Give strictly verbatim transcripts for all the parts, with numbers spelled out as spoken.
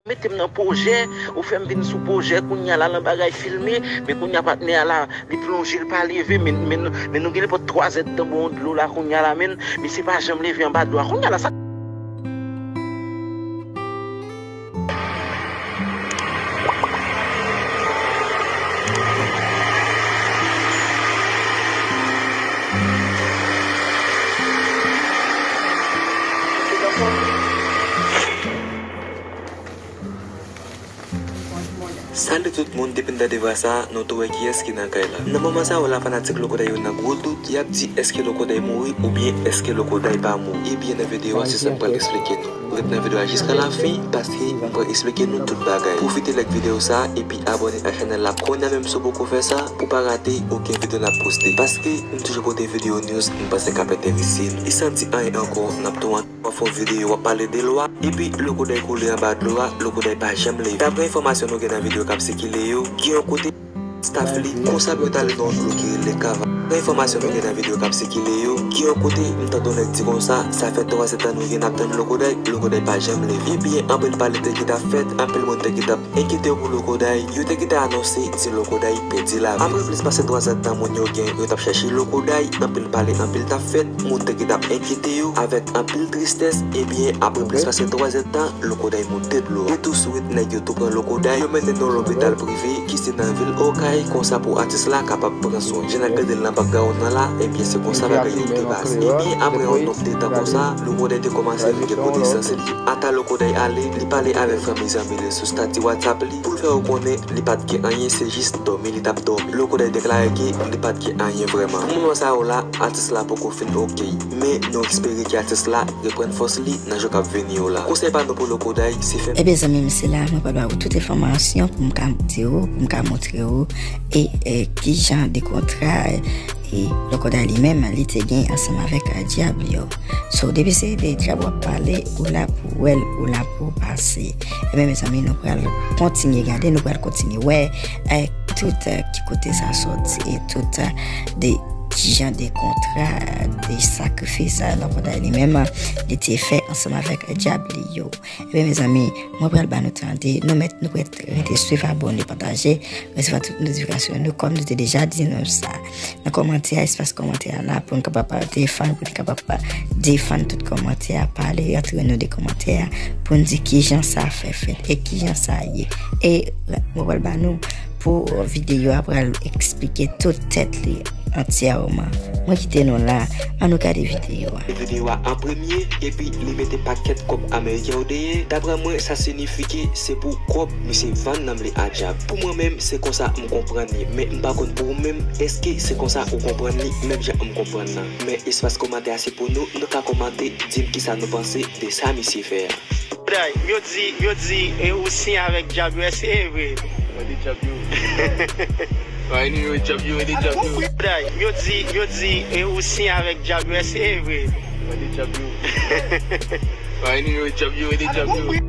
Mete m nan pwojè, ou fè m vin sou pwojè, kounye a la nan bagay filme, men kounye a patnè a la, li plonje, li pa leve, men, men, men nou gen nenpòt twa zèdtan bon dlo la, kounye a la, men, misye pa janm leve anba dlo a, kounye a la, sa. Salut tout moun, depi n tande vwa sa, nou tou wè kiyès ki nan kay la. Nan moman sa yo la, fanatik Lokoday yo nan gwo dout, y ap di èske Lokoday mouri oubyen èske Lokoday pa mouri. Ebyen nan videyo a, se sa m pral eksplike nou. Ret nan videyo a jiska lafen, paske m pral eksplike nou tout bagay. Pwofite like videyo sa, epi abòne ak chanèl la kounye a menm si w poko fè sa, pou pa rate okenn videyo n ap poste. Paske m toujou pote videyo news m panse k ap enterese nou. E san di anyen ankò, n ap tou antre. W ap fè yon videyo, w ap pale de lwa, epi Lokoday koule anba dlo a, Lokoday pa janm leve. Daprè enfòmasyon nou gen nan videyo k ap sikile yo, gen yon kote staff li konsa pou yo t ale nan yon dlo ki rele Kava. Daprè enfòmasyon nou gen nan videyo k ap sikile yo, gen yon kote m tande yon nèg di konsa, sa fè twa zèdtan nou gen n ap tann Lokoday, Lokoday pa janm leve. Ebyen, anpil pale te gentan fèt, anpil moun te gentan enkyete yo pou Lokoday, yo te gentan anonse ti Lokoday pèdi lavi. Apre plis pase twa zèdtan moun yo gen, yo t ap chèche Lokoday, anpil pale, anpil t ap fèt, moun te gentan enkyete yo avèk anpil tristès. Ebyen, apre plis pase twa zèdtan, Lokoday monte dlo a. E touswit, nèg yo tou pran Lokoday, yo mennen nan lopital prive ki se nan vil Okay, konsa pou atis la kapab pran swen. Jan n ap gade l nan background nan la, ebyen, se konsa bagay yo te pase. Ebyen, apre yon nòt de tan konsa, Lokoday te kòmanse vin gen konesans li. Ata Lokoday ale, li pale avèk fanmi zanmi li sou stati WhatsApp li pou l fè yo konnen li pa t gen anyen, se jis dòmi li t ap dòmi. Lokoday deklare ke li pa t gen anyen vrèman. Pou moman sa yo la, atis la poko fin oke, men nou espere ke atis la reprann fòs li nan jou k ap vini yo la. Konsèy pa nou pou Lokoday, se fè. Ebyen, zanmi m, se la mwen pral ba ou tout enfòmasyon pou m ka di ou, pou m ka montre ou, e, e, ki jan de kontra, e, Lokoday li menm, li te gen ansanm avèk, e, dyab yo. So, depi se de dyab w ap pale, ou la pou wè l, ou la pou pase. Ebyen, mezanmi, nou pral kontinye gade, nou pral kontinye wè, e, tout, e, ki kote sa sòti, e tout, e, de ki jan de kontra, de sakrifis, e, Lokoday li menm, li te fè ansanm avèk dyab li yo. Ebyen, mezanmi, mwen pral ba nou tande, nou mèt, nou mèt rete swiv, abòne, pataje, resevwa tout notifikasyon nou, kòm nou te deja di nou sa. Nan kòmantè a, espas kòmantè a la, pou n kapab defann, pou n kapab defann tout kòmantè a, pale antre nou de kòmantè a, pou n di kijan sa fè fèt, e kijan sa ye. E mwen pral ba nou pou videyo a pral eksplike tout tèt li antyèman. Mwen kite nou la, ann nou gade videyo a. Videyo a an premye, epi li mete pakèt kòb ameriken yo dèyè. Daprè mwen, sa siyifi ke se pou kòb misye vann nanm li a dyab. Pou mwen menm, se konsa m konprann li. Men m pa konn pou ou menm, èske se konsa ou konprann li, menm jan m konprann nan? Men espas kòmantè a se pou nou, nou ka kòmante, di m kisa nou panse de sa misye fè a. Yo di, yo di, e ou siyen avèk dyab yo, èske e vre? Mwen di dyab yo. Ay, nou yo, dyab yo, e di dyab yo. Yo di, yo di, e ou siyen avèk dyab yo, èske e vre? Mwen di dyab yo. Ay, nou yo, dyab yo, e di dyab yo.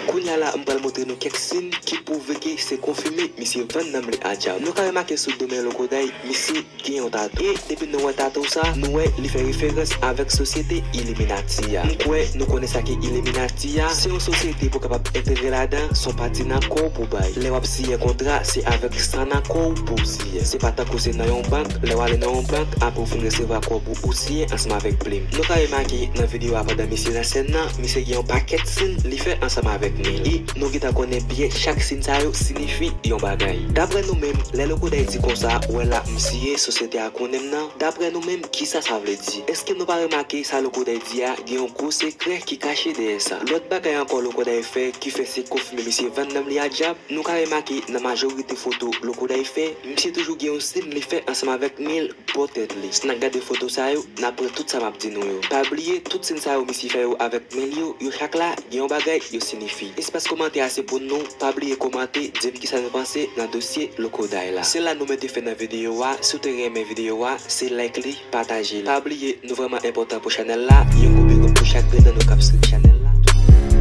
Kounye a la, m pral montre nou kèk siy ki pwouve ke se konfime misye vann nanm li a dyab. Nou ka remake sou do men Lokoday, misye gen yon tatou. E depi nou wè tatou sa, nou wè li fè referans avèk sosyete Illuminati a. M kwè nou konnen sa ki Illuminati a. Se yon sosyete pou kapab entegre ladan, se yon pati nan kò w pou bay. Lè w ap siyen kontra, se avèk san nan kò w pou w siyen. Se pa tankou se nan yon bank, lè w ale nan yon bank, apre w fin resevwa kòb ou, ou siyen ansanm avèk plim. Nou ka remake nan videyo a pandan misye nan sèn nan, misye gen yon pakèt siy li fè ansanm avèk men l. E nou gentan konnen byen chak siy sa yo siyifi yon bagay. Daprè nou menm, lè Lokoday di konsa, wè la m siyen, sosyete a konnen m nan, daprè nou menm, kisa sa vle di? Èske nou pa remake sa Lokoday di a, gen yon gwo sekrè ki kache dèyè sa? Lòt bagay ankò Lokoday fè ki fè se konfime misye vann nanm li a dyab, nou ka remake nan majorite foto Lokoday fè, misye toujou gen yon siy li fè ansanm avèk men l bò tèt li. Si n ap gade foto sa yo, n ap wè tout sa m ap di nou yo. Pa bliye, tout siy sa yo misye fè yo avèk men l yo, yo chak la gen yon bagay yo siyifi. Espas kòmantè a se pou nou, pa bliye kòmante, di m kisa nou panse nan dosye Lokoday la. Se la nou mete fen nan videyo a, si w te renmen videyo a, se like li, pataje l. Pa bliye, nou vrèman enpòtan pou chanèl la, yon gwo big up pou chak grenn nan nou k ap swiv chanèl la.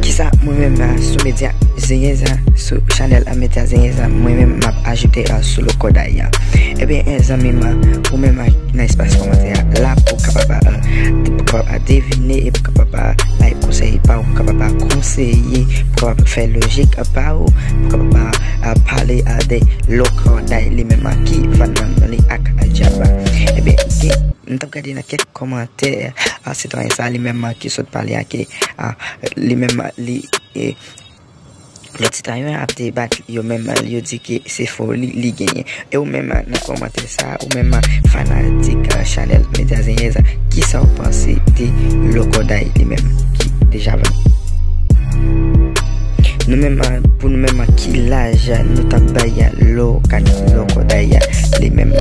Kisa mwen Menm sou medya Zenyèz, sou chanèl a medya Zenyèz, mwen menm m ap ajoute sou lokòday. Ebyen zanmi m, ou menm nan espas kòmantè a la pou kapab pou kapab devine e pou kapab bay konsèy pa ou, pou kapab konseye, pou kapab fè lojik pa ou, pou kapab pale de lokòday li menm ki vann nan li ak dyab. Ebyen gen, m t ap gade nan kèk kòmantè, a sitwayen sa li menm ki sot pale a ke li menm li e lòt sitwayen ap debat, yo menm yo di ke se foli li genyen. E ou menm nan kòmantè sa, ou menm fanatik chanèl medya Zenyèz, kisa w panse de lokòday li menm ki deja vann? Nou menm, pou nou menm, ki laj nou t ap bay lokòday li menm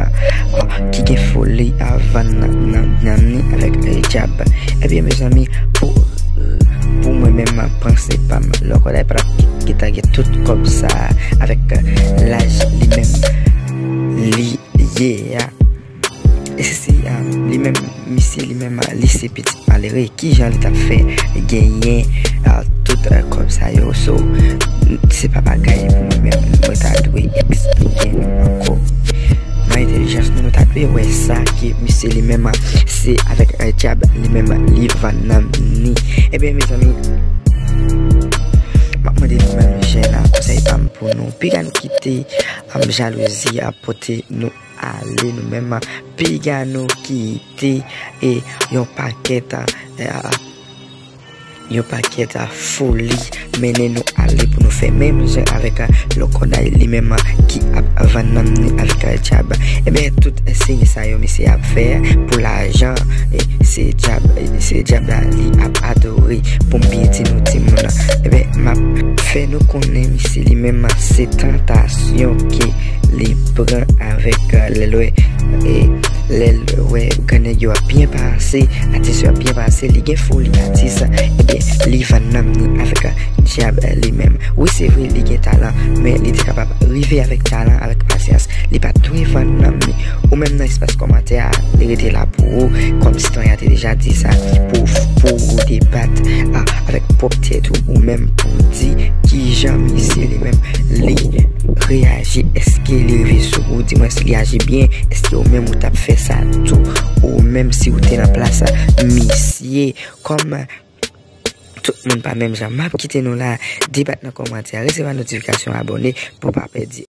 ki gen foli a vann nan ni avèk dyab? Ebyen mezanmi, pou pou mwen menm, panse pa m, lokòday pa t ap gentan gen tout kòb sa avèk laj li menm li ye a. E si se li menm, misye li menm li se pitit malere, kijan li t ap fè genyen tout kòb sa yo? So se pa bagay pou mwen menm mwen ta dwe eksplike nou ankò. Nan entèlijans nou, nou ta dwe wè sa ke misye li menm se avèk dyab li menm li vann nan ni. Ebyen mezanmi, m ap mande nou menm jèn, konsèy pa m pou nou, piga nou kite jalouzi a pote nou ale, nou menm piga nou kite e yon pakèt yon pakèt foli mennen nou ale pou nou fè menm jan avèk lokòday li menm ki ap vann nan ni avèk dyab. Ebyen tout siy sa yo misye ap fè pou lajan, se dyab, se dyab la li ap adore. Pou m byen di nou timoun, ebyen m ap fè nou konnen misye li menm se tantasyon ke li pran avèk lè l wè lè l wè grann nèg yo ap byen pase, atis yo ap byen pase, li gen foli atis, ebyen li vann nanm ni avèk dyab li menm. Wi se vre li gen talan, men li te kapab rive avèk talan, avèk pasyans, li pa t dwe vann nanm ni. Ou menm nan espas kòmantè a, li rete la pou ou, kòm sitwayen a te deja di sa, pou pou ou debat avèk pwòp tèt ou, ou menm pou di kijan misye li menm li reyaji, èske li rive sou ou, dimwens li aji byen, èske ou menm ou t ap fè sa tou? Ou menm si ou te nan plas misye, kòm tout moun pa menm jan, m ap kite nou la, debat nan kòmantè a, resevwa notifikasyon, abòne pou pa pèdi